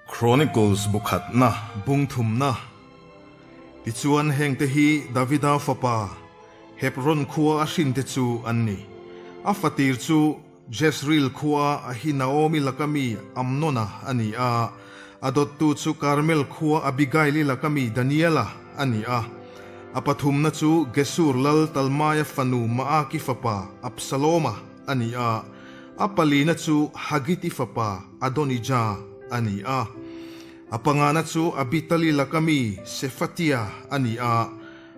Chronicles bu khatna bung thumna. Tichuan hengte hi Davida fapa Hebron khua a hrinte chu an ni. A fatir chu Jezreel khua Ahinaomi laka mi Amnona a ni a, a dawttu chu Karmel khua Abigaili laka mi Daniela a ni a. A pathumna chu Gesur lal Talmaia fanu Maaki fapa Absaloma a ni a, a palina chu Hagiti fapa Adonija a ni a. A pangana chu Abitali laka mi Sefatia a ni a,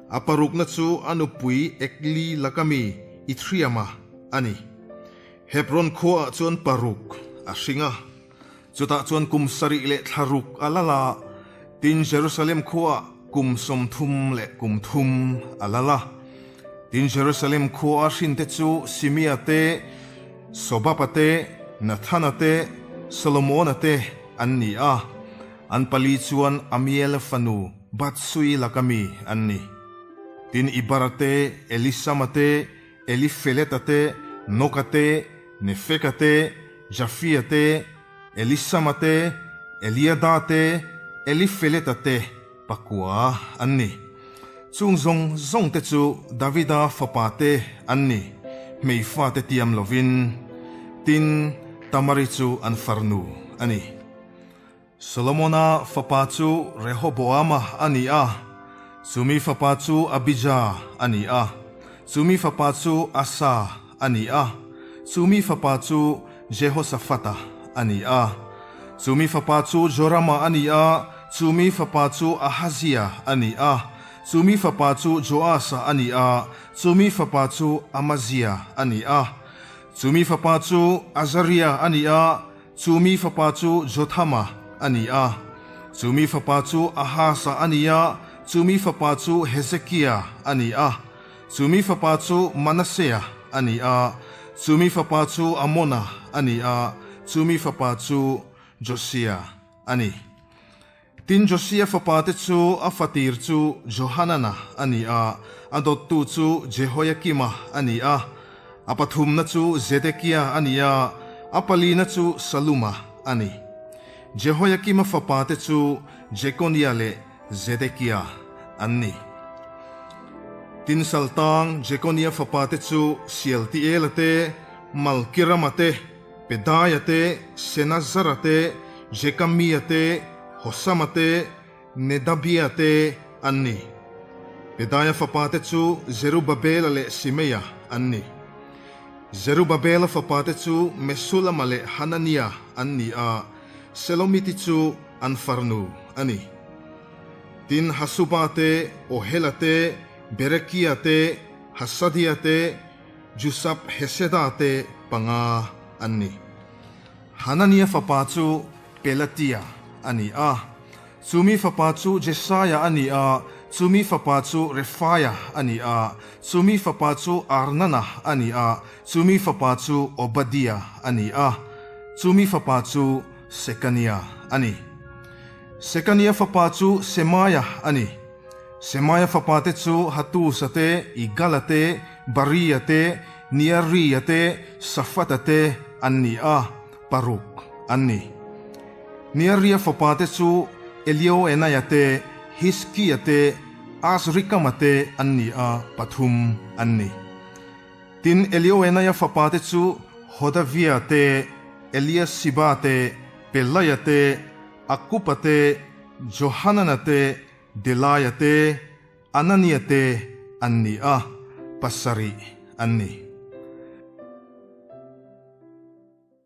a parukna chu a nupui Ekli laka mi Ithriama a ni. Hebron khuaah chuan paruk a hring a, chutah chuan kum sarih leh thla ruk a lal a, tin Jerusalem khuaah kum 30 leh kum thum a lal a. Tin Jerusalem khua a hrinte chu Simea te, Sobaba te, Nathana te, Solomona te an ni a, an pali chuan Amiela fanu Batsui laka mi an ni. Tin Ibara te, Elisama te, Elifeleta te, Noka te, Nefeka te, Jafia te, Elisama te, Eliada te, Elifeleta te pakua an ni. Chung zawng zawng te chu Davida fapa te an ni, hmeifa te tiam lovin. Tin, Tamari chu an farnu a ni. Solomona fapa chu Rehoboama a ni a, chumi fapa chu Abija a ni a, chumi fapa chu Asa a ni a, chumi fapa chu Jehoshafata a ni a, chumi fapa chu Jorama a ni a, chumi fapa chu Ahazia a ni a, chumi fapa chu Joasa a ni a, chumi fapa chu Amazia a ni a, chumi fapa chu Azaria a ni a, Chu mi fapa chu Jothama a ni a, chu mi fapa chu Ahasa a ni a, chu mi fapa chu Hezekia a ni a, chu mi fapa chu Manasea a ni a, chu mi fapa chu Amona a ni a, chu mi fapa chu Josia a ni. Tin Josia fapa te chu a fatir chu Johanana a ni a, a dawttu chu Jehoiakima a ni a, a pathumna chu Zedekia a ni a, a palina chu Saluma a ni. Jehoiakima fapa te chu Jekonia leh Zedekia an ni. Tin Saltang Jekonia fapa te chu Sealtiela te, Malkirama te, Pedaia te, Senazara te, Jekamia te, Hosama te, Nedabia te an ni. Pedaia fapa te chu Zerubabela leh Simeia an ni. Zerubabela fapa te chu Mesulama leh Hanania an ni a, Selomiti chu an farnu a ni. Tin Hasuba te, Ohela te, Berekia te, Hasadia te, Jusab Heseda te panga an ni. Hanania fapa chu Pelatia a ni a, chumi fapa chu Jesaia a ni a, chumi fapa chu Refaia a ni a, chumi fapa chu Arnana a ni a, chumi fapa chu Obadia a ni a, chumi fapa chu Sekania a ni. Sekania fapa chu Semaia a ni. Semaia fapa te chu Hatusa te, Igala te, Baria te, Nearia te, Safata te an ni a, paruk an ni. Nearia fapa te chu Elioenaia te, Hiskia te, Azrikama te an ni a, pathum an ni. Tin Elioenaia fapa te chu Hodavia te, Eliasiba te, Pelaia te, Akupa te, Johanana te, Delaia te, Anania te an ni a, pasarih an ni.